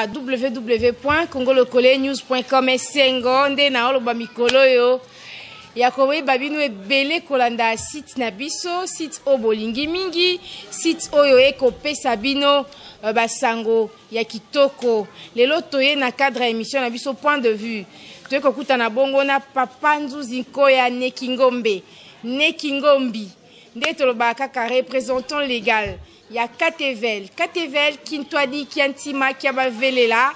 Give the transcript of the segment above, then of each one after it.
ya www.congolocolenews.com. Esengo nde naoloba mikolo oyo ya koyeba bino ebele kolanda site na biso, site oyo bolingi mingi, site oyo ekopesa bino basango ya kitoko. Lelo toye na cadre ya émission na biso Point de vue, toye kokutana bongo na papa Nzuzi Nkoya Nekingombe Nekingombi, nde tolobaka kaka représentant légal ya KTVL. KTVL Kintwadi Kiantima kia bavelela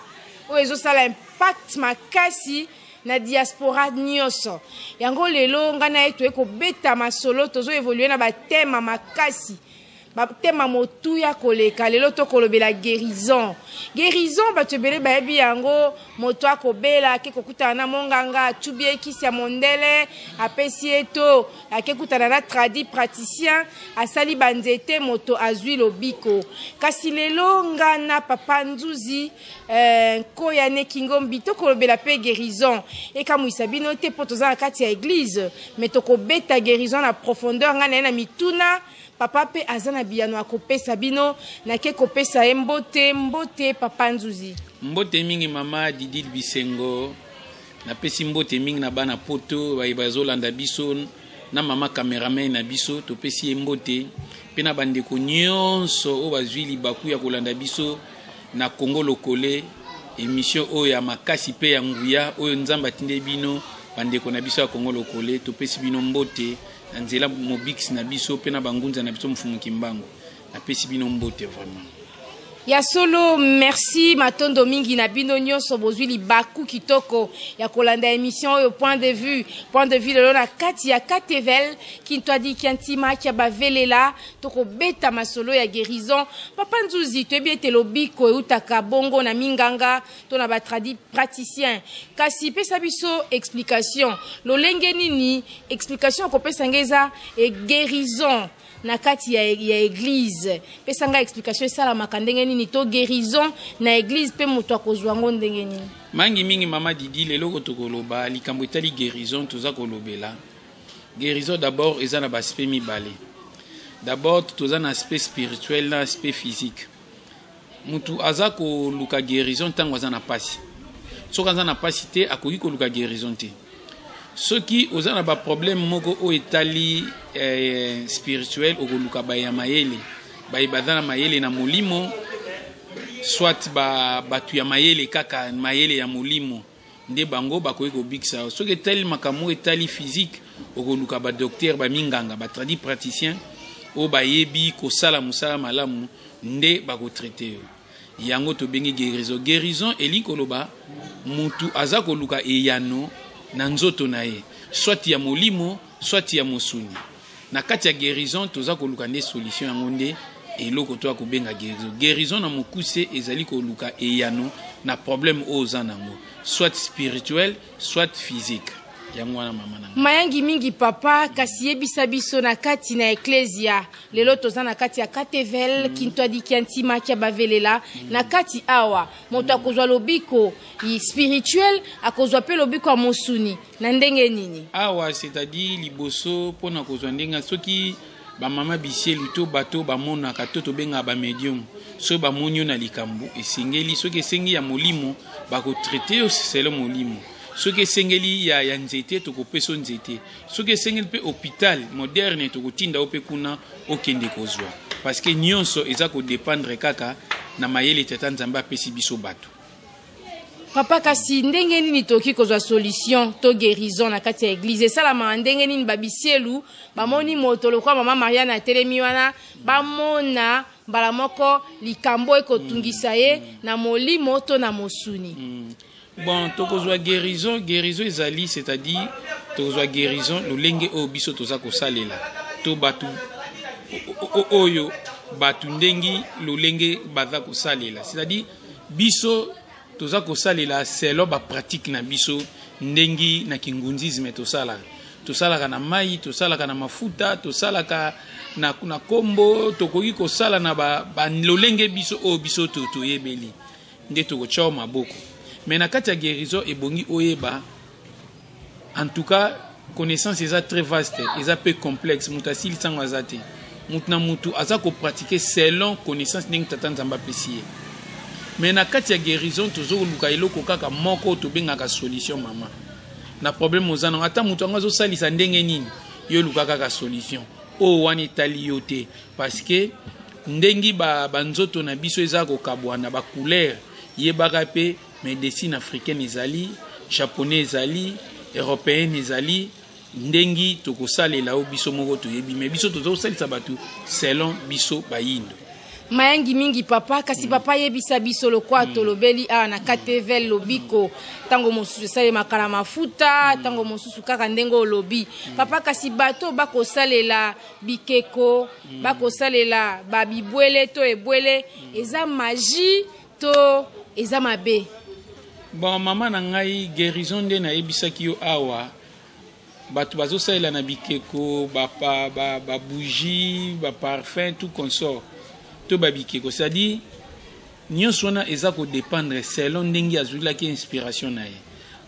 oyo ezosala impact makasi na diaspora nyonso. Yango lelo ngai na ye toye kobeta masolo, tozo évoluer na bathème makasi, bathème motuya koleka. Lelo tokolobela guérison. Guérison, bato ebele bayebi yango: moto akobela, ake kokutana na monganga, atubi ye kisi ya mondele, apesi ye, to ake kutana na tradi praticien, asali banzete, moto azwi lobiko. Kasi lelo nga na papa Nzuzi Nkoya Nekingombi tokolobela mpe guérison. Ekamwisa bino te mpo toza na kati ya église, mais tokobeta guérison na profondeur. Ngai na ye na mituna, papa mpe aza na biyano akopesa bino. Nake kopesa ye mbote. Mbote, papa Nzuzi. Mbote mingi, mama Didil Bisengo. Napesi mbote mingi na bana Poto baye bazolanda biso, na mama cameraman na biso, topesi ye mbote, mpe na bandeko nyonso oyo bazwi libaku ya kolanda biso na Congo Lokole, émission oyo ya makasi mpe ya nguya oyo Nzambe atindi bino. Bandeko na biso ya Congo Lokole, topesi bino mbote na nzela mobikisi na biso mpe na bangunza na biso Mfumu Kimbangu. Napesi bino mbote vraiment. Ya solo, merci, matondo mingi na bino nyonso bozwi libaku kitoko ya kolanda émission oyo Point de vue. Point de vue lelo na kati ya KTVL Kintwadi Kiantima kia bavelela, tokobeta masolo ya guérison. Papa Nzuzi, toyebi ete lobiko eutaka bongo na minganga to na batradi praticien, kasi pesa biso explication lolenge nini. Explication okopesa ngai eza e guérison na kati ya église. Pesa ngai explication, esalamaka ndenge nini to guérison na église, mpe moto akozwa yango ndenge nini? Mangi mingi, mama Didi. Leloko tokoloba likambo etali guérison. Toza kolobela guérison, d'abord eza na baaspect mibale. D'abord toza na aspect spirituel na aspect physique. Mutu aza koluka guérison ntango aza na pasi. Soki aza na pasi te, akoki koluka guérison te. Soki oza na baproblème moko oyo etali spirituel, okoluka baye ya mayele, baye baza na mayele na molimo, soit bato ya mayele kaka mayele ya molimo nde bango bakoki kobikisa yo. Soki etali makambo oyo etali physique, okoluka badocteur, baminganga, batradi praticien oyo bayebi kosala mosala malamu nde bakotraiter yo. Yango tobengi guérison. Guérison elingi koloba mutu aza koluka eyano na nzoto na ye, soit ya molimo, soit ya mosuni. Na kati ya guérison toza koluka nde solution. Yango nde eloko to ya kobenga guérison. Guérison na mokuse ezali koluka eyano na problème oyo oza nango, soit spirituel, soit physique. Yango wana, mama na. Mayangi mingi, papa. Kasi yebisa biso, na kati na eklesia, lelo toza na kati ya KTVL Kintwadi Kiantima kia bavelela, na kati awa moto akozwa lobiko spirituel, akozwa mpe lobiko ya mosuni na ndenge nini? Awa, c'est-à-dire liboso mpona kozwa ndenge, soki bamama bisielu to bato bamonaka to tobengaka bamédium, soki bamoni yo na likambo esengeli, soki esengi ya molimo, bakotraiter yo selon molimo. Soki esengeli ya nzete, tokopesa yo nzete. Soki esengeli mpe hôpital moderne, tokotinda yo mpe kuna okende kozwa, parce que nyonso eza kodépendre kaka na mayele Tata Nzambe apesi biso bato. Papa, kasi ndenge nini tokoki kozwa solution to guérison na kati ya église? Esalamaka ndenge nini? Babisielu bamoni moto lokwa mama Mariane atelemi wana, bamona mbala moko likambo ekotungisa ye na molimo to na mosuni. Bon, tokozwa guérison. Guérison ezali, c'est-à-dire tokozwa guérison lolenge oyo biso toza kosalela to bato oyo bato ndenge lolenge baza kosalela, c'est-à-dire biso toza kosalela selon bapratique na biso. Ndenge na kingunzisme tosalaka, tosalaka na mai, tosalaka na mafuta, tosalaka na kombo, tokoki kosala na ba lolenge biso oyo biso toyebeli nde tokotya maboko. Mais na kati ya guérison ebongi oyeba, en tout cas connaissance eza très vaste, eza mpe complexe. Moto asilisi yango aza te. Motu na motu aza kopratiquer selon connaissance ndenge Tata Nzambe apesi ye. Mais na kati ya guérison, tozoluka eloko kaka moko oyo tobengaka solution. Mama, na problème oza nango, ata moto yango azosalisa ndenge nini, yo oluka kaka solution oyo wana etali yo te, parce que ndenge banzoto ba na biso eza kokabwana bacouleur, yebaka mpe médecine africaine ezali, japonais ezali, européenne ezali. Ndenge tokosalela oyo biso moko toyebi, mais biso tozosalisa bato selon biso bayindo. Mayangi mingi, papa. Kasi papa, yebisa biso lokwa tolobeli awa na KTV Lobiko, ntango mosusu esalemaka na mafuta, ntango mosusu kaka ndenge olobi, papa. Kasi bato bakosalela bikeko, bakosalela babibwele to ebwele, eza magie to eza mabe? Bon, mama na ngai, guérison nde nayebisaki yo awa, bato bazosalela na bikeko, babougie, ba baparfum, tout consort to babikeko, c'est-à-dire nyonso wana eza kodépendre selon ndenge azwilaki inspiration na ye,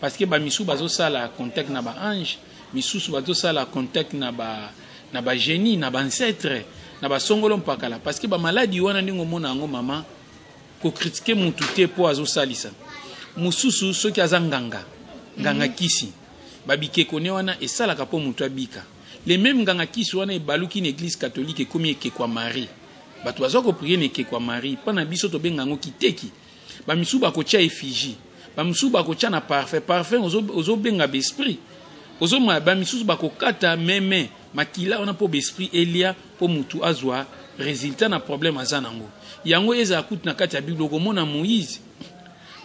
parce que bamisusu bazosala contact na baange, misusu bazosala contact na ba na bagénie, na baancêtre, na basongolo mpakala, parce que bamaladi wana, ndenge omona yango, mama, kocritiquer mutu te mpo azosalisa. Mosusu soki aza nganga, nganga kisi, babikeko ne wana esalaka mpo motu abika. Le même nganga kisi wana ebaluki na Église catholique, ekomi ekeko ya Marie, bato bazwa koprier na ekeko ya Marie. Mpo na biso tobenga yango kiteki. Bamisusu bakotia effigie, bamisusu bakotia na parfum. Parfum ozobenga baesprit, ozomona bamisusu bakokata meme makila wana mpo baesprit elia, mpo mutu azwa résultat na problème aza nango. Yango ezala kutu na kati ya Bible, okomona Moïse,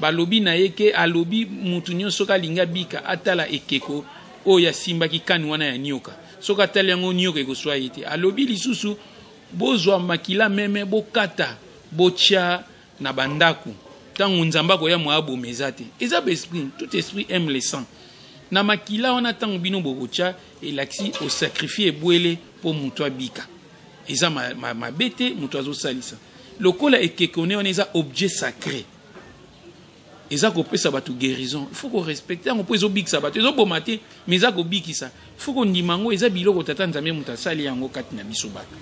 balobi na ye ke alobi mutu nyonso soki alingi abika, atala ekeko oyo asimbaki kani wana ya nioka. Soki atali yango, nioka ekoswa ye te. Alobi lisusu: bozwa makila meme, bokata, botya na bandako, ntango Nzambe akoya mwa aboma eza te. Eza baesprit, tout esprit aime le sang. Na makila wana, ntango bino bokotya, elakisi osacrifier ebwele mpo moto abika. Eza mabe ma, ma te. Moto azosalisa lokola ekeko ne wana eza objet sacré, eza kopesa bato guérison, il faut korespecter yango mpo ezobikisa bato. Ezoboma te, mais eza kobikisa. Faut kondima yango, eza biloko Tata Nzambe moto asali yango kati na biso bato.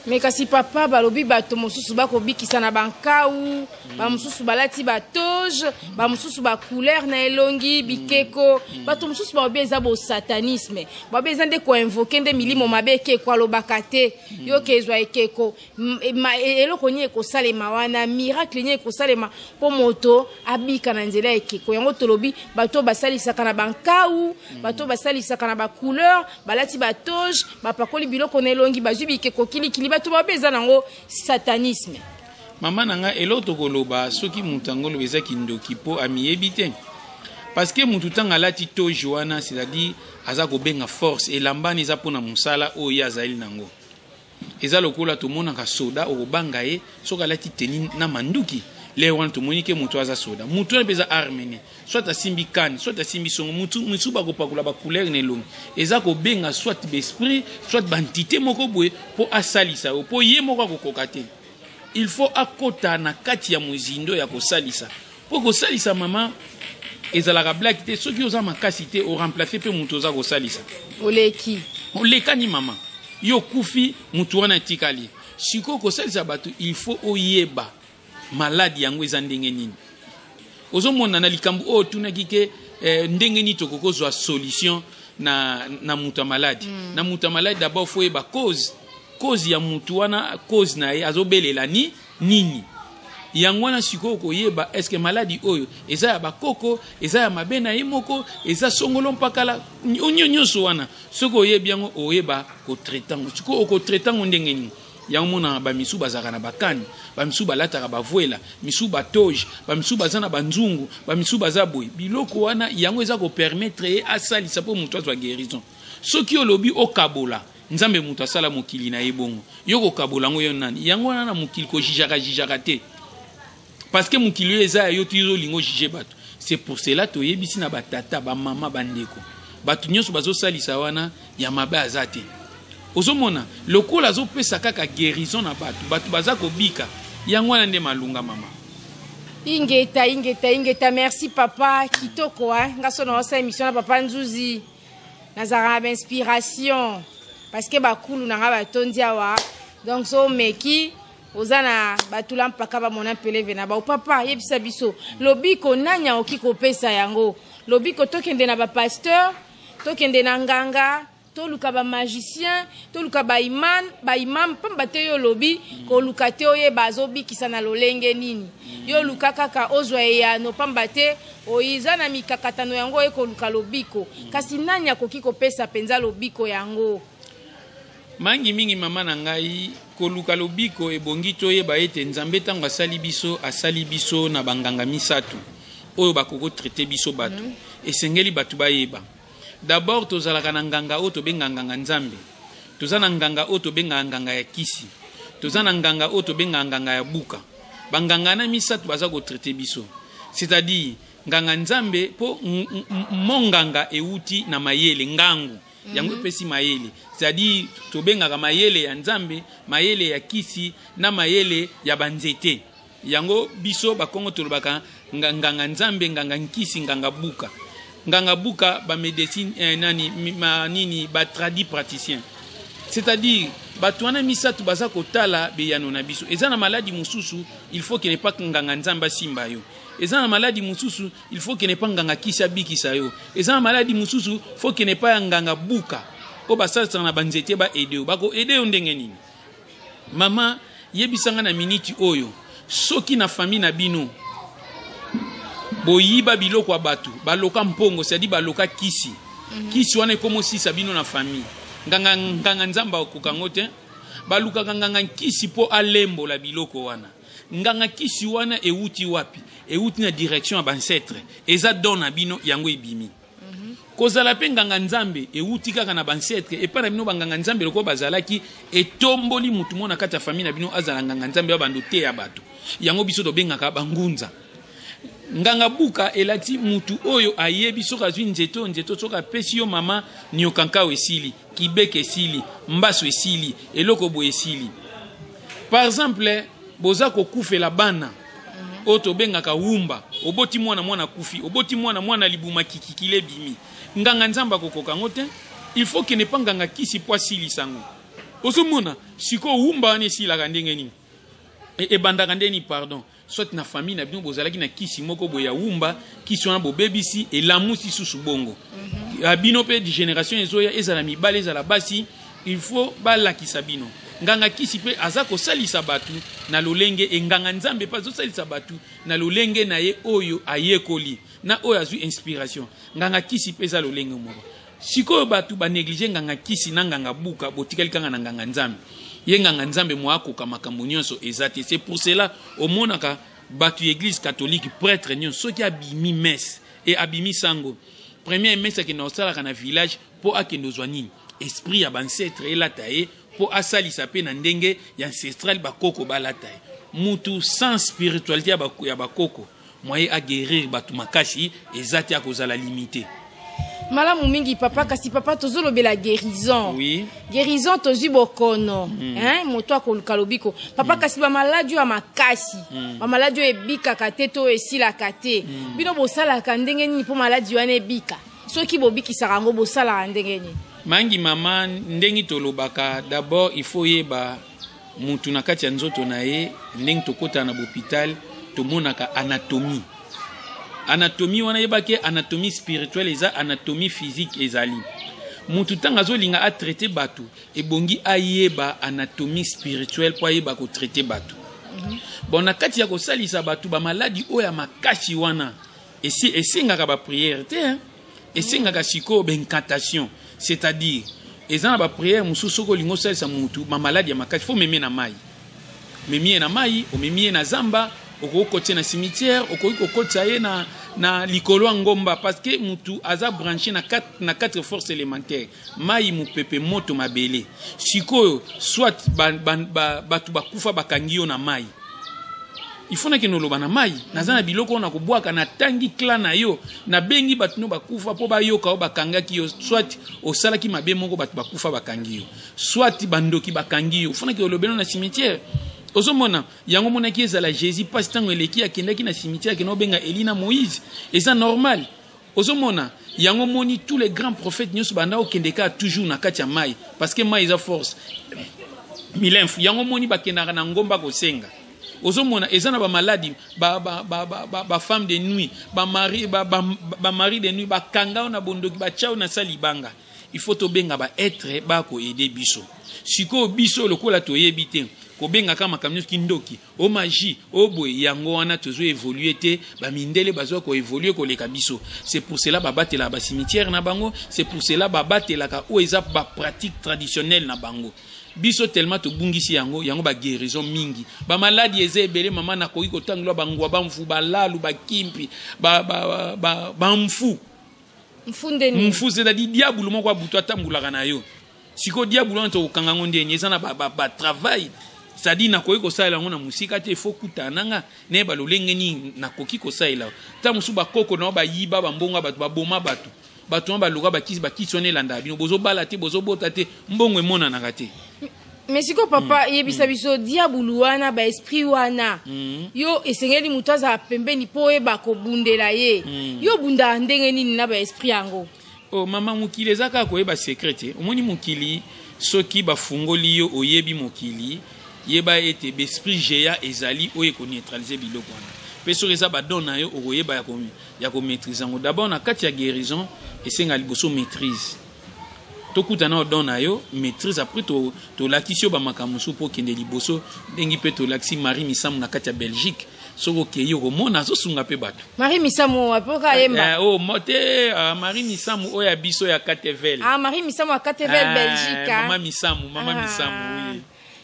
Mais kasi papa, balobi bato mosusu bakobikisa na bankau, bamosusu balati batoge, bamosusu bacouleur na elongi, bikeko. Bato mosusu balobi eza bosatanisme, balobi eza nde koinvoquer nde milimo mabe. Ekeko alobaka te, yoke ezwa ekeko, eloko nini ekosalema wana? Miracle nini ekosalema mpo moto abika na nzela ya ekeko yango? Tolobi bato basalisaka na bankau, bato basalisaka na bacouleur, balati batoge, bapakoli biloko na elongi, bazwi bikeko kilikili, bato babe eza nango satanisme. Mama na ngai, eloko tokoloba, soki moto yango oloba eza kindoki mpo amiyebi te, parce que motu ntango alati toge wana, c'est-à-dire aza kobenga force. Elambani eza mpona mosala oyo ye azali nango. Eza lokola tomonaka soda, okobanga ye soki alati tenue na manduki. Lere wana tomoni ke moto aza soda, motu wana mpe eza arme ne, soit asimbi kane, soit asimbi songo. Motu mosusu bakopakola bacouleur na elongi, eza kobenga soit baesprit, soit baentité moko boye mpo asalisa yo, mpo ye moko akokoka te. Il faut akota na kati ya mozindo ya kosalisa. Mpo kosalisa, mama, ezalaka blague te. Soki oza makasi te, oremplacer mpe moto oza kosalisa. Oleki. Olekani, mama, yo okufi, motu wana etikali. Sikoyo kosalisa bato, il faut oyeba maladi yango eza ndenge nini. Ozomona na likambo oyo otunaki ke ndenge nini tokoki kozwa solution na moto ya maladi. Na moto ya maladi, d'abord faut oyeba cause ya motu wana, cause na ye, azobelela ni nini. Yango wana sikoyo koyeba est-ce maladi oyo eza ya bakoko, eza ya mabe na ye moko, eza songolo mpakala, nyonso wana. Soki oyebi yango, oyeba kotraiter yango. Sikoyo okotraiter yango ndenge nini? Yango monaka bamisu bazalaka na bakani, bamisu balataka bavoela, misu batoge, bamisu baza na banzungu, bamisu baza boye. Biloko wana yango eza kopermettre ye asalisa mpo moto azwa guérison. Soki olobi okabola, Nzambe moto asala mokili na ye bongo, yo kokabola yango, yo nani? Yango wana na mokili kojugeaka jugeaka te, parce que mokili oyo eza ya yo ti olingi ojuger bato. C'est pour cela toyebisi na batata, bamama, bandeko, bato nyonso bazosalisa wana ya mabe aza te. Ozomona lokola azopesa kaka guérison na bato, bato baza kobika. Yango wana nde malunga, mama. Ingeta, ingeta, ingeta. Merci papa, kitoko. Nga so naosala émission na papa Nzuzi, nazalaka na bainspiration parce que bakulu na nga batondi awa. Donc so omeki Oza na batula mpaka bamona mpeleve na bao. Papa, yebisa biso lobiko, nani akoki kopesa yango lobiko? Tokende na bapasteur, tokende na nganga, toluka bamagicien, toluka baimam, baimam, pamba te yo olobi koluka te oyeba azobikisa na lolenge nini. Yo luka kaka ozwa eyano, pamba te oiza na mikakatano yango oye koluka lobiko. Kasi nani akoki kopesa mpenza lobiko yango? Mangi mingi, mama na ngai, koluka lobiko ebongi toyeba ete Nzambe ntango asali biso, asali biso na banganga misato oyo bakoki kotraiter biso bato. Esengeli bato bayeba d'abord tozalaka na nganga oyo tobengaka nganga Nzambe, toza na nganga oyo tobengaka nganga ya kisi, toza na nganga oyo tobengaka nganga ya buka. Banganga na misato baza kotraiter biso, c'est-à-dire nganga Nzambe, mpo monganga euti na mayele ngangu yango epesi mayele, c'est-à-dire tobengaka mayele ya Nzambe, mayele ya kisi na mayele ya banzete. Yango biso Bakongo tolobaka nganga Nzambe, nganga nkisi, nganga buka. Nganga buka, bamédecine, nani, ma, nini, batradi praticien, c'est-à-dire bato wana misato baza kotala beyano na biso. Eza na maladi mosusu, il faut kene pa nganga Nzambe asimba yo. Eza na maladi mosusu, il faut kene pa nganga kisi abikisa yo. Eza na maladi mosusu, faut kene pa ya nganga buka oyo basalisaka na banzete, baaider yo. Bakoaider yo ndenge nini? Mama, yebisanga na miniti oyo, soki na famille na bino boyiba biloko ya bato, baloka mpongo, c'est-à-dire baloka kisi, kisi wana ekomosisa bino na famille, nganga Nzambe akoka yango te. Balukaka nganga nkisi mpo alembola biloko wana. Nganga kisi wana ewuti wapi? Ewuti na direction ya baancêtre, eza don na bino, yango ebimi. Kozala mpe nganga Nzambe ewuti kaka na baancêtre epai na bino. Banganga Nzambe lokola bazalaki, etomboli mutu moko na kati ya famille na bino azala nganga Nzambe, babando te ya bato. Yango biso tobengaka bangunza. Nganga buka elati mutu oyo ayebi soki azwi nzete oyo, nzete soki apesi yo, mama, niokankao esili, kibeke esili, mbaso esili, eloko boye esili. Par exemple, boza kokufela bana oyo tobengaka wumba. Oboti mwana, mwana akufi. Oboti mwana, mwana libuma kikikile ebimi. Nganga Nzambe akokoka yango te, il faut kende mpa nganga kisi mpo asilisa yango. Ozomona sikoyo wumba wana esilaka ndenge nini? Ebandaka ndenge nini? Pardon, soit na famille na bino bozalaki na kisi moko boye ya wumba, kisi wana bobebisi, elamusi susu bongo. Ya bino mpe génération ezoya, ezala mibali, ezala basi, il faut balakisa bino. Nganga kisi mpe aza kosalisa bato na lolenge e, nganga Nzambe mpe azosalisa bato na lolenge na ye oyo ayekoli na oyo azwi inspiration. Nganga kisi mpe eza lolenge moko. Sikoyo bato banéglige nganga kisi na nganga buka, botikali kaka na nganga Nzambe. Ye nganga Nzambe mo akoka makambo nyonso eza te. C'est pour cela omonaka bato ya église catholique, prêtre nyonso soki abimi messe e abimi sango, première messe akende kosalaka na village mpo akende ozwa nini? Esprit ya baancêtre elata ye mpo asalisa mpe na ndenge ya ancestral, bakoko balata ye. Mutu sans spiritualité ya bakoko, moyen aguérir bato makasi eza te, akozala limité. Malamu mingi, papa. Kasi papa, tozolobela guérison. Oui. Guérison, tozwi bokono, hein, moto akoluka lobiko, papa. Kasi bamaladi oyo ya makasi, bamaladi oyo ebikaka te to oyo esilaka te, bino bosalaka ndenge nini mpo maladi wana ebika? Soki bobikisaka yango, bosalaka ndenge nini? Mangi mama, ndenge tolobaka, d'abord il faut yeba mutu na kati ya nzoto na ye. Ndenge tokɔtaka na bopital, tomonaka anatomie. Anatomie wana, yebaki anatomie spirituelle eza, anatomie physique ezali. Mutu ntango azolinga atraiter bato, ebongi ayeba anatomie spirituelle mpo ayeba kotraiter bato. Bon, na kati ya kosalisa bato bamaladi oyo ya makasi wana, esi esengaka baprière te, hein? Esengaka sikoyo baincantation, c'est-à-dire eza na baprière mosusu. Soki olingi osalisa mutu bamaladi ya makasi, faut meme na mai, omemi ye na mai, omemi ye na zamba, okoki kokotisa na cimetière, okoki kokotisa ye na likolo ya ngomba, parce que mutu aza branché na quatre forces élémentaires: mai, mopepe, moto, mabele. Sikoyo soit bato ba, ba, bakufa bakangi yo na mai, il faut nakende oloba na mai: naza na biloko oyo nakobwaka, natangi clan na yo, nabengi bato no bakufa mpo bayoka oyo bakangaki yo. Soit osalaki mabe moko, bato bakufa bakangi yo, soit bandoki bakangi yo, faut nakende olobela na cimetière. Ozomona yango, monaki ezala Jésus mpasi ntango eleki, akendaki na cimetière, akende obenga Eli na Moïse, eza normal. Ozomona yango, moni tous les grands prophètes nyonso banda okende kaka toujours na kati ya mai, parce que mai eza force. Milemfu yango moni bakendaka na ngomba kosenga. Ozomona eza na bamaladi, bafemme ba, ba, ba, ba femme de nuit, bamari ba, ba, ba mari de nuit, bakanga yo na bondoki, batya yo na sa libanga. Il faut tobenga baetre bakoede biso. Sikoyo biso lokola toyebi te kobengaka makambo nyonso kindoki, o magie, o boye, yango wana tozo évoluer te. Bamindele bazwa koévoluer koleka biso. C'est pour cela babatelaka bacimetière na bango, c'est pour cela babatelaka oyo eza bapratique traditionnelle na bango. Biso tellement tobungisi yango, yango baguérison mingi, bamaladi eza ebele. Mama, nakoki kotangela bangwa, bamfu, balalu, bakimpi, bamfu. Mfu ndeni? Mfu, c'est-à-dire diabulu moko abutu atambulaka na yo. Sikoyo diabulu wana tokokanga yango ndeni? Eza na batravail, c'est-à-dire nakoki kosalela yango na mosika te. Efo kutana nanga, nayeba lolenge nini nakoki kosalela. Ta mosusu bakoko na yo bayiba bambongo ya bato, baboma bato, bato wana baluka bakisi, bakisi wana elandaka bino, bozobala te, bozobota te, mbongo emonanaka te. Mais sikoyo papa, yebisa biso, diabulu wana, baesprit wana, yo esengeli moto azala pembeni mpo oyeba kobundela ye. Yo obundaka ndenge nini na baesprit yango? Oh mama, mokili eza kaka koyeba secret te. Omoni mokili, soki bafungoli yo, oyebi mokili, yeba ete baesprit géant ezali oyo ekoneutraliser biloko wana. Mpe soki eza badon na yo, okoyeba ya komaîtrise yango. D'abord, na kati ya guérison, esenga liboso maîtrise. Tokutana na don na yo, maîtrise, après tolakisi yo bamakambo mosusu mpo okende liboso. Ndenge mpe tolakisi Marie Misamu na kati ya Belgique, soki okei, okomona azosunga mpe bato. Marie Misamu apoka ayemba? Eh, oh, mo te, ah, Marie Misamu oyo ya biso ya KTVL. Ah, Marie Misamu ya KTVL. Ah, Belgique, ah. Mama Misamu, mama Ah. Misamu, oui.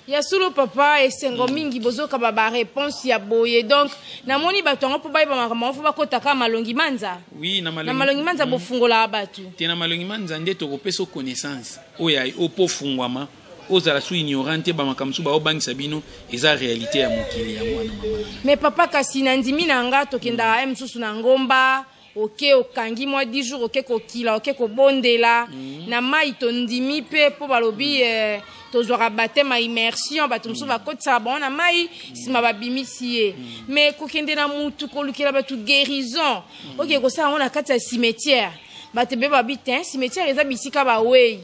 Ya solo papa, esengo mingi bozokaba baréponse ya boye. Donc namoni bato yango, mpo bayeba makambo yango, fo bakotaka Malongi Manza. Oui, na Na Malongi, Malongi Manza bofungolaka bato. Te, na Malongi Manza nde tokopesa yo connaissance oyo oyo mpo ofungwama, ozala su ignorant te. Bamakambo mosusu baobangisa bino eza réalité ya mokili, yango wana, mama na ngai. Mais papa, kasi na ndimi na nga, tokendaka ye mosusu na ngomba, oke okangi mwa 10 jours, oke kokila, oke kobondela na mai. Tondimi mpe mpo balobi tozwaka baptême ya immersion, bato mosusu bakotisaka bango na mai, nsima babimisi ye. Mais kokende na mutu kolukela bato guérison, oke kosala yango na kati ya cimetière, bato ebele babi te cimetière eza bisika bawei,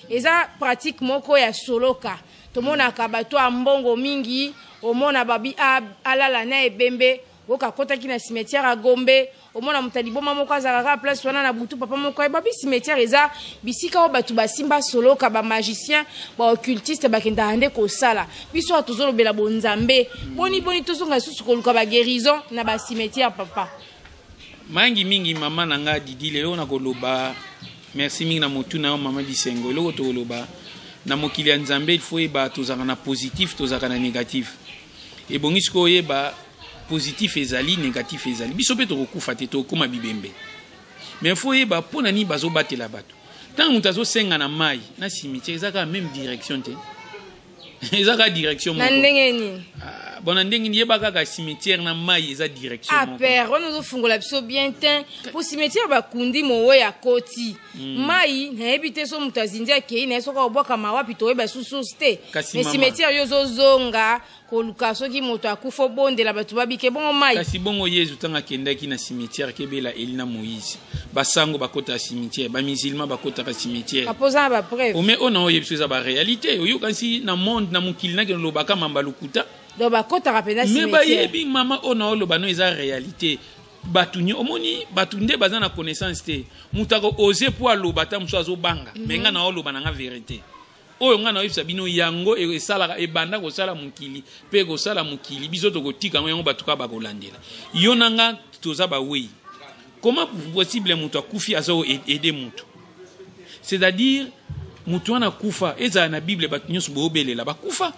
eza pratique moko ya soloka. Tomonaka bato ya mbongo mingi, omona babi alala na ebembe, oyoka akɔtaki na cimetière ya Gombe. Omona moto ya liboma moko azalaka kaka place wana na butu, papa moko ayeba. Cimetière eza bisika oyo bato basimba soloka, bamagicien, baoccultiste bakendaka nde kosala. Biso awa tozolobela bonzambe. Boni boni tozonga lisusu koluka baguérison na bacimetière, papa? Mangi mingi, mama na nga Didi. Lelo na koloba, merci mingi na motu na yo, mama Bisengo. Eloko tokoloba na mokili ya Nzambe, il faut oyeba tozalaka na positif, tozalaka na négatif. Ebongi sikoyo oyeba positif ezali, négatif ezali. Biso mpe tokokufa te, tokokóma bibembe, mais faut oyeba mpo na nini bazobatela bato. Ntango moto azosenga na mai na cimetière, eza kaka même direction te, eza kaka direction Na moko. ndenge nini? Ah, bon, na ndenge nini? Yeba kaka cimetière na mai eza direction Ah moko. père, wana ozofungola biso bien te, po cimetière bakundi mowe akoti mai, nayebi te so moto azindi akei na ye, soki obwakama wapi, toyeba susu te. Kasi Mais mama- cimetière, yo ozozonga koluka soki moto akufa, obondela bato babike, bongo mai? Kasi bongo Yezu, ntango akendaki na cimetière kebela Eli na Moïse, basango bakotaka cimetière, bamusulman bakotaka cimetière. Apoza na bapreuve? Ome oyo na oyebi so eza baréalité oyokanisi na monde, na mokili nakende olobaka mamba lokuta. Donc bakotaka mpenza Me cimetière? Bayebi, mama, oyo na oloba no eza réalité. Bato omoni bato nde baza na connaissance te. Moto ako ose mpo aloba, ata mosusu azobanga. Me nga na oloba na nga vérité oyo nga na oyebisa bino, yango esalaka, ebanda kosala mokili mpe ekosala mokili. Biso tokotika yango, yango bato kaka bakolandela. Yo na nga toza bawei. Comment possible moto akufi aza aider moto? C'est-à-dire moto wana akufa, ezala na Bible bato nyonso boobelela bakufa,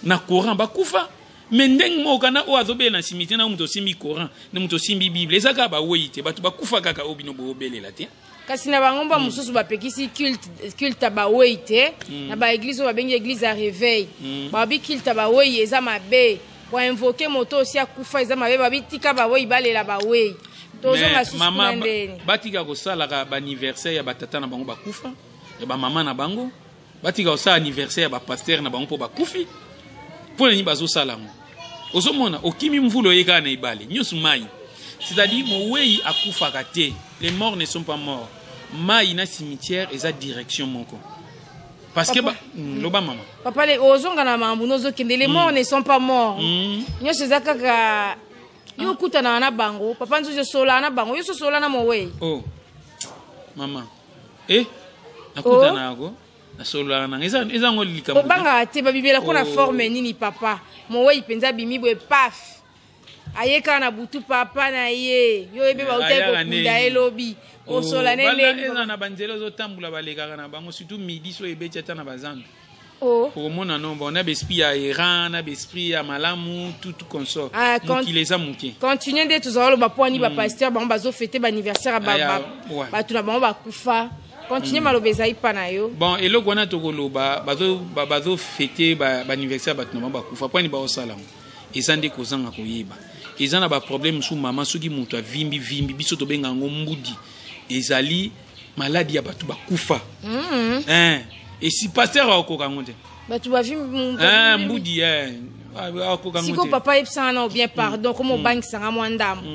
na Coran bakufa, me ndenge moko kana oyo azobelela na cimetière na moto osimbi Coran na moto osimbi Bible, eza kaka bawei te, bato bakufa kaka oyo bino boobelela te. Kasi na bangomba mosusu bapekisi culte ya bawei te. Na baeglise oyo babengi église ya réveil, babi culte ya bawei eza mabe, koinvoquer moto osi akufa eza mabe. Babi tika bawei balela bawei. Tozonga susu kuna ndeni? Batika kosalaka baanniversaire ya batata na bango bakufa, ya bamama na bango. Batika kosala anniversaire ya bapasteur na bango mpo bakufi. Mpo na nini bazosala yango? Ozomona okimi mvula, oye kaka na ebale nyonso mai. C'est-à-dire mowei akufaka te, les morts ne sont pas morts. Mai na cimetière eza direction moko. Parce que loba mama. Papa, le ozonga na makambo nozokende, les morts ne sont pas morts. Nyonso eza kaka yo okutanaka na bango. Papa Nzuzi, osola na bango, yo so osola na mowei? Oh mama, e nakutana yango, nasololaka nanga, eza yango likambo. Obangaka te? Babibela ko na forme nini, papa? Mowei mpenza abimi boye, paf, aye kaka na butu, papa na ye, yo oyebi, bauta kokunda ye lobi, osola ne ndenge? Eza na banzela ozotambola, balekaka na bango, surtout midi so ebeti ata na bazando. Okomona no bon, na baesprit ya errant, na baesprit ya malamu, tout consort. Mokili eza moke. Continue nde tozala loba mpo ani bapasteur bango bazofêter baanniversaire bato na bango bakufa. Continue, maloba ezali mpa na yo. Bon, eloko wana tokoloba, bazofêter baanniversaire bato na bango bakufa, mpo ani baosala yango? Eza nde kozanga koyeba. Eza na baproblème mosusu, mama. Soki moto avimbi vimbi, biso tobenga yango mbudi, ezali maladi ya bato bakufa. Esi pasteur akokoka yango te. Bato bavimbi? Mbudi akoka yango. Sikoyo papa, yebisanga na bien, pardon, komo obangisanga mwa ndambo.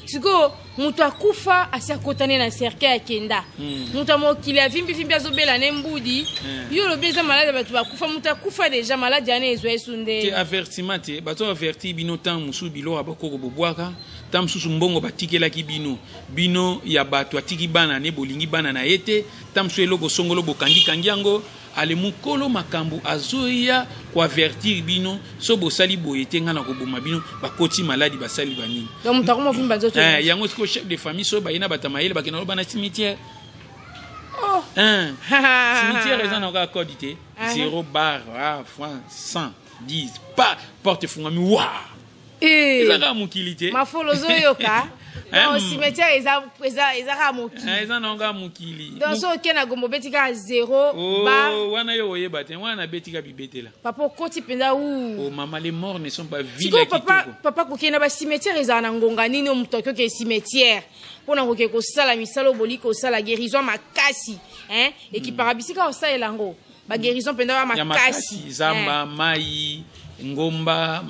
Sikoyo moto akufa, asi akotani na cercueil, akenda. Moto ya mokili avimbivimbi, azobela ne mbudi. Yo olobi eza maladi ya bato bakufa. Moto akufa déjà, maladi wana ezwa esu nde? Te, avertissement te. Bato avertir bino, ntango mosusu biloko ya bakoko bobwaka, ntango mosusu mbongo batikelaki bino, bino ya bato atiki bana ne, bolingi bana na ye te, ntango mosusu eloko songolo bokangikangi yango. Ale mokolo makambo azoya koavertir bino, so bosali boye te, ngai na koboma bino. Bakoti maladi, basali banini. Donc moto akomovimba nzoto? Yango sikoyo chef de famille, soki baye na bato ya mayele, bakenda loba na cimetière. Cimetière eza na kaka code te, 0 barre, ah, franc 110 pa porte efungami wa. Eza kaka mokili te. Mafolo ozoyoka. Donc cimetière eza kaka mokili? Eza nango kaka mokili. Donc so oke na Gombe, obeti kaka 0 bar? Wana yo oyeba te, wana nabeti ka bibetela. Papa, okoti mpenza u? Oh mama, les morts ne sont pas ville ya papa. Papa, kokende na bacimetière ezala na ngonga nini? Oyo moto akoki okende cimetière mpona koke kosala misala oyo boli kosala, guérison makasi ekipaka bisika kosalela yango, baguérison mpenza ya makasi? Zamba, mai, ngomba,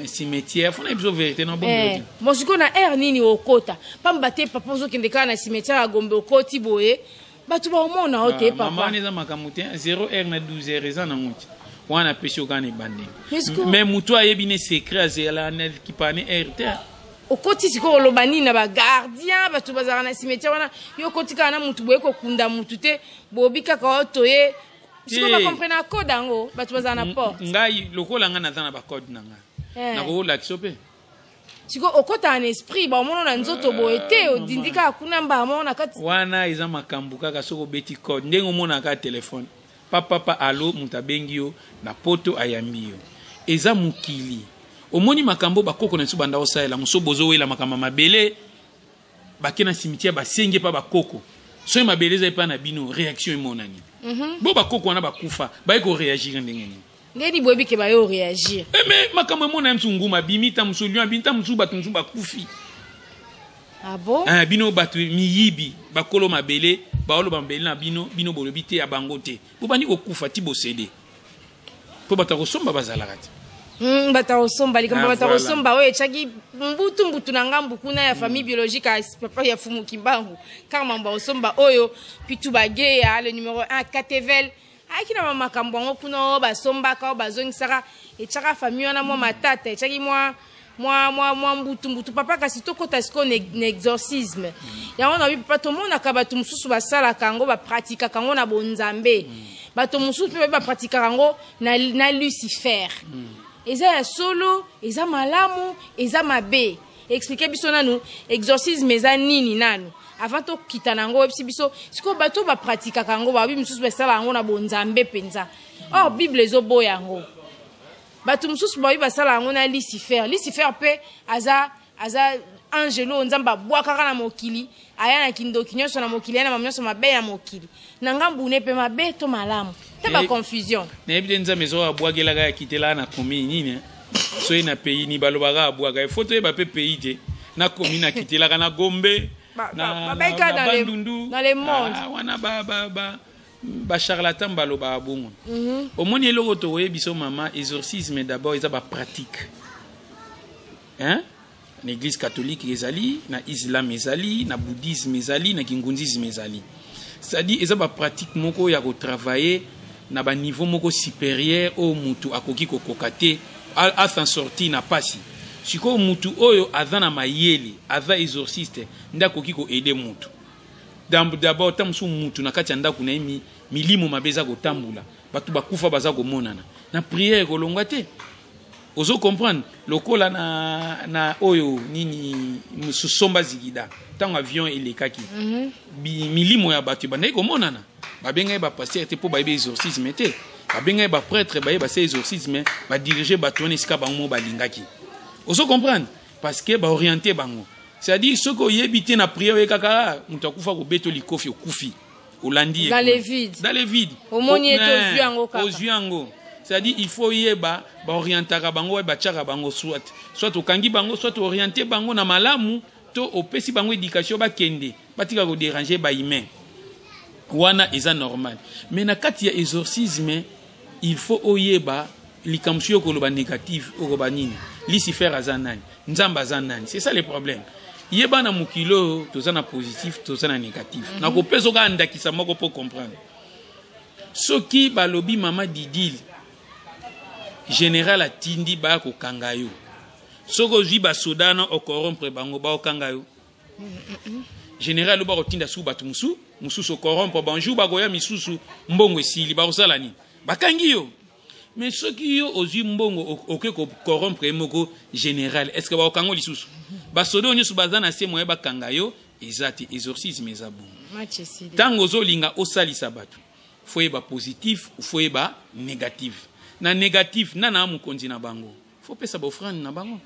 cimetière, fona biso vérité na bongo. Bon, sikoyo na aire nini okota? Pamba te papa, ozokende kaka na cimetière ya Gombe, okoti boye, bato baomona o te. Papa, wana eza makambo te. 0 heure na 12 heure eza nango te. Wana apesi yo kaka na ebandeli, mais motu ayebi ne secret, azela na kipa ne heure te. Okoti sikoyo, oloba nini na bagardien, bato bazalaka na cimetière wana? Yo okoti kaka na mutu boye, kokunda mutu te, bobi kaka otoye. Sikoyo bacomprendre na code yango, bato bazala na porte? Ngai lokola ngai naza na bacode na ngai, nakokolakisa mpe. Sikoyo okɔtaka na esprit, baomona na nzoto boye te, odindi kaka kuna mbala moko na kati? Wana eza makambo kaka soki obeti code, ndenge omonaka telefone, papapa, alo, moto abengi yo na poto, ayambi yo. Eza mokili. Omoni makambo bakoko na biso banda osalela yango. So bozowela makambo ya mabele, bake na cimetière, basengi epa bakoko. Soki mabele eza epa na bino, réaction emonani. Bo bakoko wana bakufa, baye koréagir ndenge nini? Ndeni boyebi ke baye réagir? Mais makambo emona ye mosusu, nguma abimi, ta mosusu lion abimi, ta mosusu bato mosusu bakufi. Ah bon? Bino bato miyibi, bakolo mabele baoloba mabele na bino, bino bolobi te ya bango te, bobandi kokufa ti bosede, mpo bato ya kosomba bazalaka te. Bato ya kosomba likambo. Bato ya kosomba oyo etiaki mbutu mbutu na ngambu kuna ya famille biologique ya papa ya Fumu Kimbangu, kaka mambo ya kosomba oyo Pitu Bageya, le numéro 1 Katevel, ayaki na bamakambo yango kuna oyo basombaka, oyo bazongisaka, etiaka famille wana mwa matata, etiaki mwa mbutu mbutu. Papa, kasi tokɔta sikoyo na exorcisme yango. Na bi papa, tomonaka bato mosusu basalaka yango, bapratikaka yango na bonzambe, bato mosusu mpe bapratikaka yango na Lucifer. Eza ya solo? Eza malamu? Eza mabe? Explique biso nanu exorcisme eza nini nanu avant tokita na yango. Oyebisi biso sikoyo bato oyo bapratikaka yango, babi mosusu basala yango na bonzambe mpenza, or Bible ezoboya yango. Bato mosusu babi basala yango na Lucifer. Lucifer mpe aza angelo oyo Nzambe abwakaka na mokili, aya na kindoki nyonso na mokili, aya na mama nyonso mabe ya mokili. Na ngambu ne mpe mabe to malamu te? Baconfusion. Nayebi te. Nzambe soki abwakelaka, ya kitelaka na commune nini, soki na pays nini balobaka abwaka, ifo toyeba mpe pays te na commune akitelaka, na Gombe, na Bandundu. Dans le monde. Wana bacharlatan balobaka bongo. Omoni eloko tokoyebi biso, mama, exorcisme d'abord eza bapratique, hein? Na église catholique ezali, na islam ezali, na bouddhisme ezali, na kingunzisme ezali. C'est-à-dire eza bapratique moko ya kotravailler. na baniveau moko supérieur oyo mutu akoki kokoka te a s'en sortir na pasi. Sikoyo mutu oyo aza na mayele, aza exorciste, nde akoki koaider mutu. D'abord, ntango mosusu mutu na kati ya ndako na ye, milimo mabe eza kotambola, bato bakufa baza komonana, na prière ekolongwa te. Ozo comprendre? Lokola na oyo nini, Somba Zigida, ntango avion elekaki, milimo ya bato ebandaki komonana. Babengai bapasteur te mpo bayebi exorcisme te, babengai baprêtre, baye basala exorcisme, badirige bato wana esika bango mo balingaki. Ozo comprendre? Parce que baoriente bango. C'est-à-dire, soki oyebi te, na prière oye kaka, moto akufa kobeta likofi, okufi, olandi. Dans le vide. Dans le vide. Omoni ete ozwi yango kaka. Ozwi yango. C'est-à-dire, il faut yeba baorientaka bango, oyo batiaka bango, soit okangi bango, soit oriente bango na malamu, to opesi bango éducation, bakende, batika kodéranger bahumain. Wana eza normal. Mais na kati ya exorcisme, il faut oyeba likambo soki okoloba négatif, okoloba nini, Lucifer aza nani, Nzambe aza nani. C'est ça le problème. Yeba, na mokili oyo toza na positif, toza na négatif. Nakopesa kaka ndakisa moko mpo comprendre. Soki balobi mama Didile, général atindi baya kokanga yo, soki ozwi basoda na ocorrompre bango, baokanga yo. Général oyo bakotinda suku bato mosusu mosusu, ocorrompre, bonjour, bakoya misusu, mbongo esili, bakosala nini? Bakangi yo. Mais soki yo ozwi mbongo, oke kocorrompre ye moko général, est ce que bakokanga lisusu? Basoda oyo nyonso baza na se, moye bakanga yo eza te. Exorcisme eza bongo. Match esili. Ntango ozolinga osalisa bato, faut yeba positif, faut yeba négatif. Na négatif, nana mokonzi na bango, faut pesa baoffrande na bango.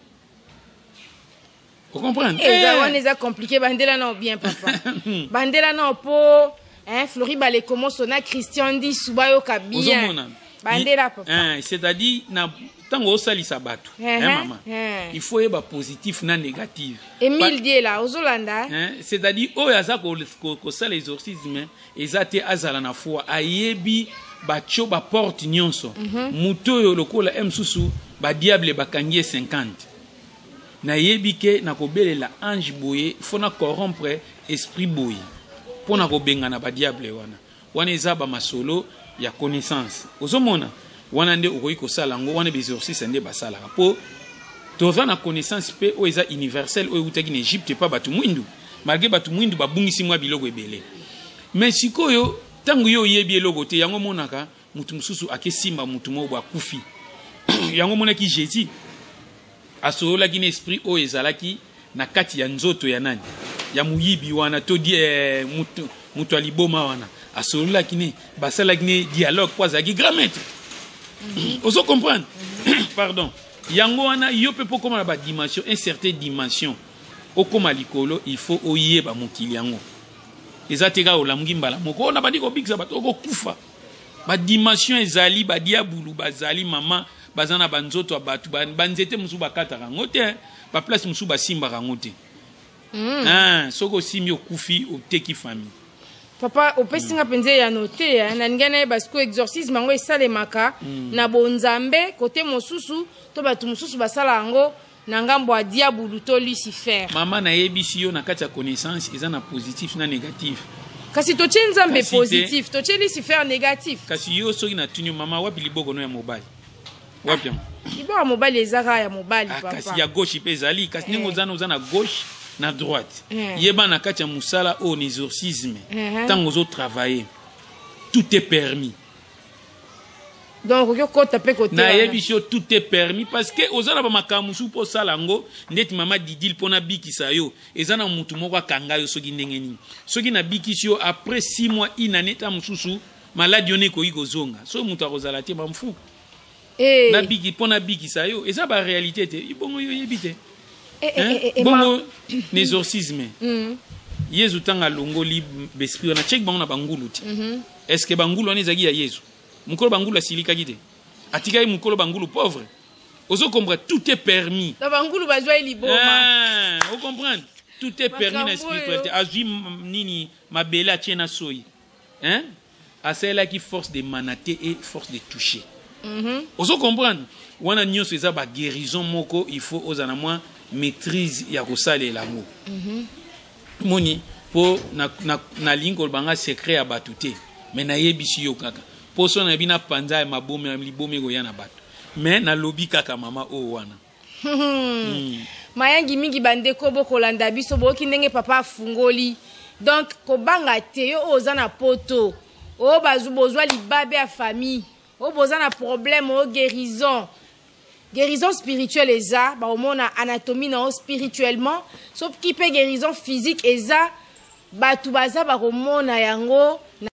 Ocomprendre? Eza wana eza compliqué. Bandela nao bien, papa, bandela nao mpo, hein, Flori Balekomoso na Christian Ndisu bayoka bien. Ozomona? Bandela, papa. Hein, c'est-à-dire, na ntango osalisa bato, hein, mama, il faut yeba positif na négatif. Emile Diela, ozolanda? Hein, c'est-à-dire, oyo aza kosala exorcisme, eza te azala na foi, ayebi batio baporte nyonso. Moto oyo lokola e mosusu badiable bakangi ye 50, nayebi ke nakobelela ange boye, faut na corrompre esprit boye mpo na kobengana badiable wana. Wana eza bamasolo ya connaissance. Ozomona, wana nde okoki kosala yango. Wana baexorciste nde basalaka, mpo toza na connaissance mpe oyo eza universelle, oyo eutaki na Egypte epa bato mwindu, malgré bato mwindu babungisi mwa biloko ebele. Mais sikoyo, ntango yo oyebi eloko te, yango omonaka motu mosusu akesimba motu moko bo akufi. Yango omonaki Jésus asololaki na esprit oyo ezalaki na kati ya nzoto ya nani, ya moyibi wana, to di, mutu ya liboma wana. Asololaki ne, basalaki ne dialogue mpo azalaki grand maître. Ozo comprendre? Pardon. Yango wana, yo mpe mpo okóma na badimension, un certain dimension, okóma likolo, il faut oyeba mokili yango. Eza te kaka olamuki mbala moko, oyo nabandi kobikisa bato, okokufa. Badimension ezali, badiabulu bazali, mama, baza na banzoto ya bato. Banzete mosusu bakataka yango te, baplace mosusu basimbaka yango te. Ah, soki osimbi, okufi, oteki famille. Papa, opesi nga mpenza eyano te. Nalingi nayeba sikoyo, exorcisme yango esalemaka na bonzambe kote mosusu, to bato mosusu basala yango na ngambo ya diabulu to Lucifer? Mama, nayebisi yo, na kati ya connaissance eza na positif na négatif. Kasi totie Nzambe Kasi te. positif, totie Lucifer négatif. Kasi yo, soki natuni yo, mama, wapi liboko no ya mobali? Wapi yango? Liboko ya mobali eza kaka ya mobali. Ah, papa. Kasi ya gauche mpe ezali. Kasi ndenge oza na gauche na droite, yeba, na kati ya mosala oyo na exorcisme, ntango ozotravaille, tout est permis. Donc okoki okota mpe kote wana. Nayebisi yo, tout est permis, parce que oza na bamakambo mosusu mpo osala yango. Ndeti mama Didile, mpo nabikisa yo, eza na mutu moko akanga yo soki ndenge nini. Soki nabikisi yo, après 6 mois, une année, ta mosusu maladi wana ekoki kozonga. Soki moto akozala te, bamfu. Nabiki mpo nabikisa yo, eza baréalité te. Bongo yo oyebi te? Hein? Bongo na exorcisme, Yezu ntango alongoli baesprit wana, tieki bango na bangulu te. Est ce que bangulu wana ezalaki ya Yezu? Mokolo bangulu asilikaki te, atikaki mokolo bangulu pauvre. Ozo comprendre? Tout est permis. Na bangulu bazwa ye liboma. Ah, ocomprendre? Tout est permis na Makambo spiritualité. oyo. Azwi nini, mabele, atie na soi, hein? Asalelaki force de manate et force de toucher. Ozo comprendre? Wana nyonso eza baguérison moko, il faut ozala na mwa maîtrise ya kosalela yango. Moni, mpo nalingi koloba nga secret ya bato te, mais nayebisi yo kaka. Poso na bino apanza ya mabome, libome ekoya na bato. Mais nalobi kaka mama oyo wana. Mayangi mingi, bandeko bokolanda biso, boyoki ndenge papa afungoli. Donc kobanga te, yo oyo oza na poto, oyo bozwa libabe ya famille, oyo boza na problème, oyo guérison, guérison spirituelle eza, bakomona anatomie na yo spirituellement. Soki mpe guérison physique eza, bato baza bakomona yango na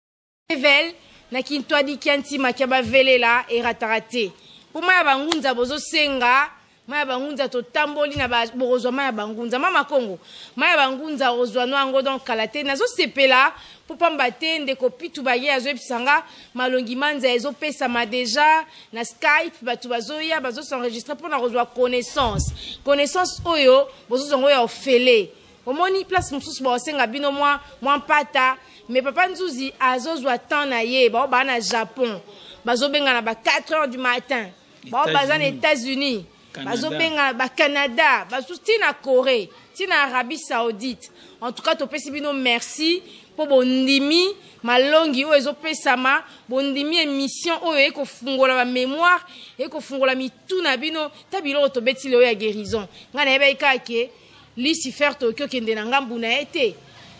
level na kintwadi kia ntima kia bavelela erataka te. Mpo mai ya bangunza bozosenga, mai ya bangunza totamboli na bokozwa mai ya bangunza. Mama Kongo, mai ya bangunza okozwa no yango. Donc kala te nazosepela mpo pamba te ndeko Pitu baye azoyebisa nga malongi manza ezopesama déjà na Skype. Bato bazoya, bazos'enregistrer mpona kozwa connaissance. Connaissance oyo bozozwa yango ya ofele. Omoni place mosusu baosenga bino mwa mpata, mais papa Nzuzi azozwa temps na ye. Bao baa na Japon bazobenga na ba 4 heures du matin, bao baza na États-Unis bazobenga, Bacanada, basusu ntina Corée, ntina Arabie Saoudite. En tout cas topesi bino merci mpo bondimi malongi oyo ezopesama, bondimi émission oyo ekofungola bamémoire, ekofungola mitu na bino. Ta biloko tobeti lelo ya guérison, ngai nayebaki kaka ke Lucifer tokoki okende na ngambu na ye te.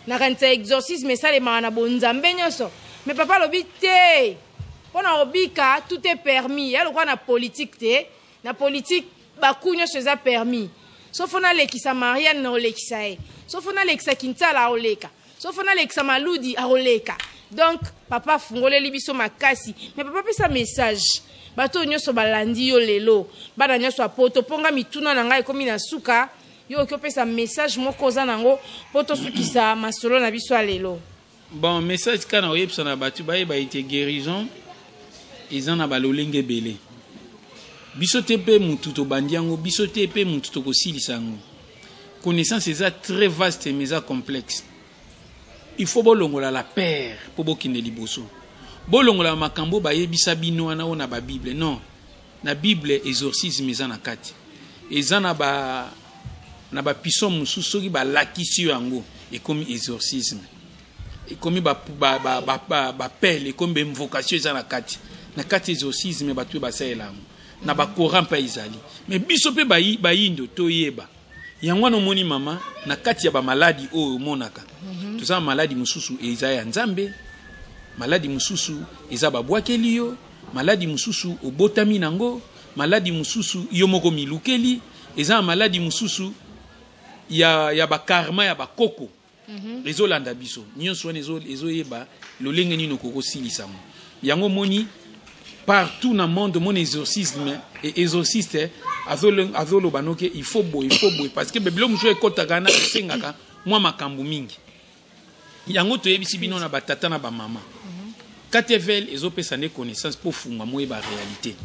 Nakanisa exorcisme esalemaka na bonzambe nyonso, mais papa alobi te, mpo na kobika tout est permis. Ya lokola na politique te, na politique baku nyonso eza permis. So fo nalekisa Mariane, na olekisa ye. So fo nalekisa Kintsala, akoleka. So fo nalekisa Maludi, akoleka. Donc papa afungoleli biso makasi. Mais papa, pesa message bato oyo nyonso balandi yo lelo, bana nyonso ya poto, mpo nga mituna na ngai ekomi na suka. Yo okoki opesa message moko oza nango mpo tosukisa masolo na biso ya lelo. Bon, message kaka na oyebisa na bato, bayeba ete guérison eza na balolenge ebele. Biso te mpe mutu tobandi yango, biso te mpe mutu tokosilisa yango. Connaissance eza très vaste, mais eza complexe. Il faut bolongola la peur mpo bokende liboso. Bolongola makambo bayebisa bino wana oyo na babible. Non, na Bible exorcisme eza na kati, eza na bapison mosusu. Soki balakisi yo yango, ekomi exorcisme, ekomi bapele, ekomi bainvocation, eza na kati exorcisme. Bato oyo basalela yango na bacoran mpe ezali. Mais biso mpe bayindo toyeba yango wana. Omoni mama, na kati ya bamaladi oyo omonaka, toza na maladi mosusu eza ya Nzambe, maladi mosusu eza babwakeli yo, maladi mosusu obotami nango, maladi mosusu yo moko milukeli, eza na maladi mosusu ya bakarma ya bakoko ezolanda biso nyonso wana. Ezoyeba lolenge nini okoki kosilisa yango. Yango omoni partout na monde, omoni exorcisme e exorciste azoloba noke il faut boye, il faut boye, parce que bebilo mosusu ekɔtaka na esengaka mwa makambo mingi. Yango toyebisi bino na batata na bamama, KTVL ezopesa nde connaissance mpo funga moyeba réalité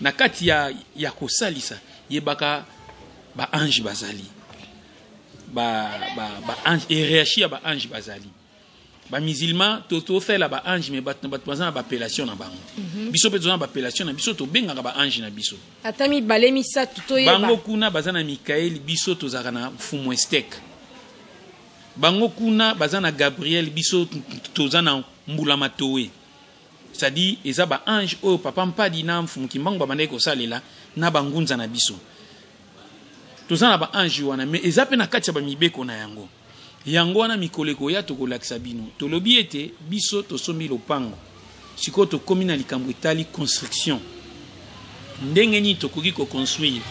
na kati ya kosalisa. Yebaka baange bazali, baange hiérarchie ya baange bazali. Bamusulman tosalela baange, mais bato baza na baappellation na bango. Biso mpe toza na baappellation na biso, tobengaka baange na biso. Ata mibale, misato, toyeba. Bango kuna baza na Mikael, biso tozalaka na Mfumu Estek. Bango kuna baza na Gabriel, biso toza na Mbula Matowe. C'est-à-dire eza baange oyo papa Mpadi na Mfumu Kimbangu babandaki kosalela na bangunza na biso. Toza na baange wana, mais eza mpe na kati ya bamibeko na yango. Yango wana mikolo ekoya tokolakisa bino. Tolobi ete biso tosombi lopango, sikoyo tokómi na likambo etali construction, ndenge nini tokoki koconstruire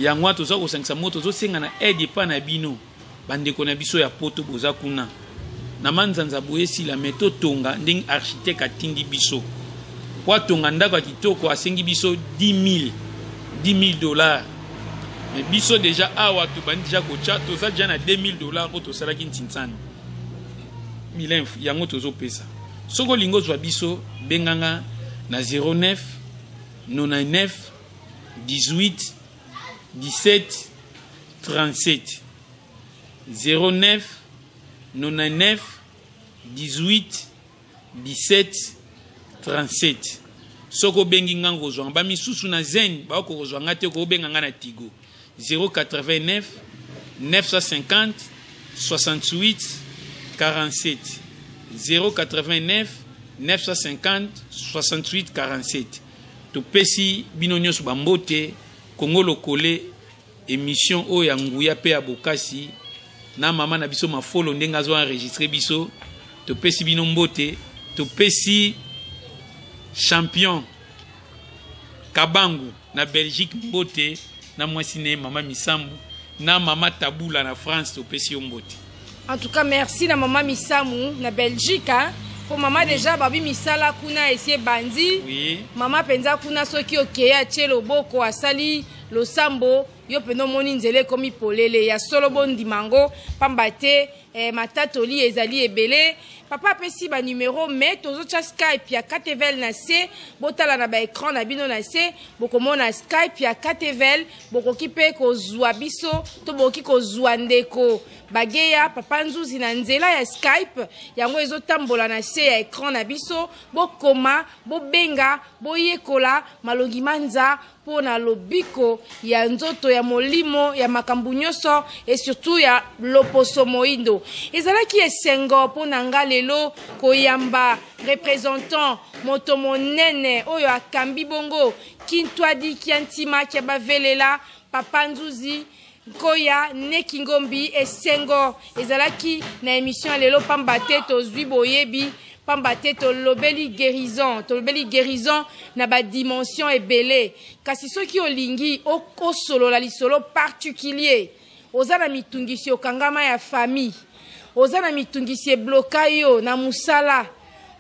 yango wana. Toza kosangisa mo, tozosenga na aide epai na bino, bandeko na biso ya poto boza kuna na manzanza boye. Esila me totonga ndenge architecte atindi biso po atonga ndako ya kitoko. Asengi biso 10 000 $, mais biso déjà awa tobandi déjà kotya, toza déjà na 2 000 $ oyo tosalaki ntinsani milinf. Yango tozopesa. Soki olingi ozwa biso, benganga na 09 99 18 17 37, 09 99 18 17 37. Soki obengi nga, kozwanga bamisusu na Zen bakoki kozwa nga te. Kobenga nga na Tigo 089 950 68 47, 089. 950 68 47. Topesi bino nyonso bambote. Kongo Lokole, émission oyo ya nguya mpe ya bokasi na mama na biso Mafolo ndenge azo enregistre biso. Topesi bino mbote, topesi champion Kabangu na Belgique mbote, na mwasi ne mama Misambu, na mama Tabula na France, topesi yo mbote. En tout cas, merci na mama Misamu na Belgique, hein? Po mama déjà babi misala kuna esi ebandi. Mama mpenza kuna soki okei atie loboko asali losambo, yo mpenza omoni nzela ekomi polele ya solo. Bondima yango pamba te matatoli ezali ebele. Papa apesi banumero, mais tozotya Skype ya KTVL na se. Botala na baécran na bino na se, bokomona Skype ya KTVL. Bokoki mpe kozwa biso to bokoki kozwa ndeko Bageya Papa Nzuzi na nzela ya Skype yango ezotambola na se ya écran na biso. Bokoma, bobenga, boyekola malongi manza mpo na lobiko ya nzoto, ya molimo, ya makambo nyonso et surtout ya loposo moindo. Ezalaki esengo mpo na nga lelo koyamba représentant, moto monene oyo akambi bongo Kintwadi kia Ntima kia Bavelela, Papa Nzuzi Nkoya Neki Ngombi. Esengo ezalaki na émission ya lelo pamba te tozwi boyebi, pamba te tolobeli guérison, tolobeli guérison na badimension ebele. Kasi soki olingi osolola lisolo particulier, oza na mitungisi okangama ya famille, oza na mitungisi ebloka yo na mosala,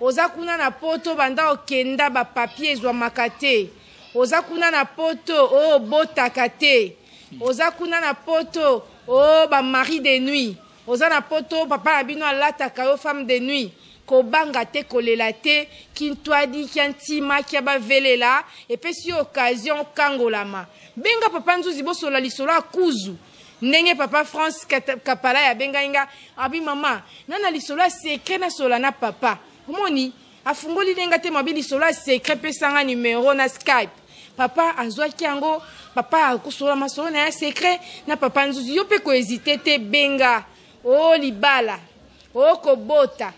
oza kuna na Poto, banda okenda bapapier ezwamaka te, oza kuna na Poto oyo obotaka te, oza kuna na Poto oyo bamari de nuit, oza na Poto papa na bino alataka yo femme de nuit, kobanga te, kolela te. Kintwadi kia Ntima kia Bavelela epesi yo occasion okangolama. Benga Papa Nzuzi, bosola lisolo ya kuzu ndenge Papa France Kapala abengai nga, abi: "Mama, nga na lisolo ya secret nasola na papa." Omoni afungoli ndenge te, mabi lisolo ya secret, pesanga numero na Skype. Papa azwaki yango, papa akosola masolo na ya secret na Papa Nzuzi. Yo mpe kohésiter te, benga. O libala, o kobota,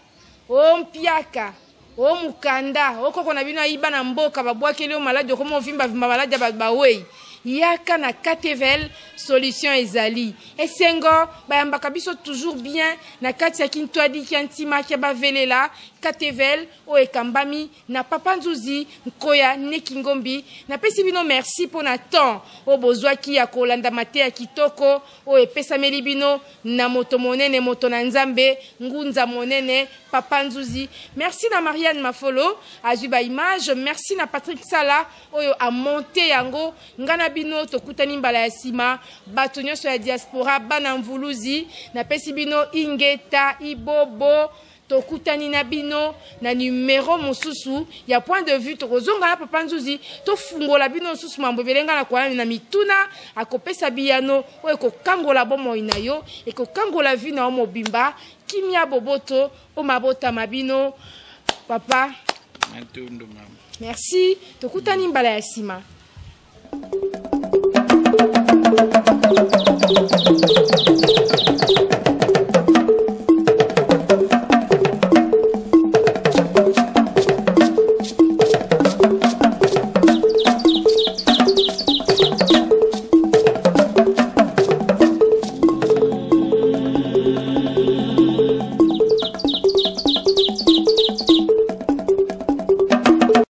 o mpiaka, o mokanda, o koko na bino ayiba na mboka, babwakeli yo maladi, okoma ovimbavimba maladi ya bato bawei, yaka na KTVL, solution ezali. Esengo, bayambaka biso toujours bien na kati ya Kintwadi kia Ntima kia Bavelela, KTVL oyo ekambami na Papa Nzuzi Nkoya Neki Ngombi. Napesi bino merci mpo na temps oyo bozwaki ya kolanda mateya kitoko oyo epesameli bino na moto monene, moto na Nzambe, ngunza monene, Papa Nzuzi. Merci na Marianne Mafolo azwi baimage, merci na Patrick Sala oyo amonte yango. Nga na bino tokutani mbala ya nsima. Bato nyonso ya diaspora, bana Mvuluzi, napesi bino ingeta ibobo. Tokutani na bino na numero mosusu ya Point de vue. Tokozonga na Papa Nzuzi, tofungola bino mosusu mambo ebele. Nga na koya na mituna, akopesa biyano oyo ekokangola bomoi na yo, ekokangola vie na yo mobimba. Kimia, boboto o mabotama bino, papa. Matondo, mama. Merci, tokutani mbala ya nsima.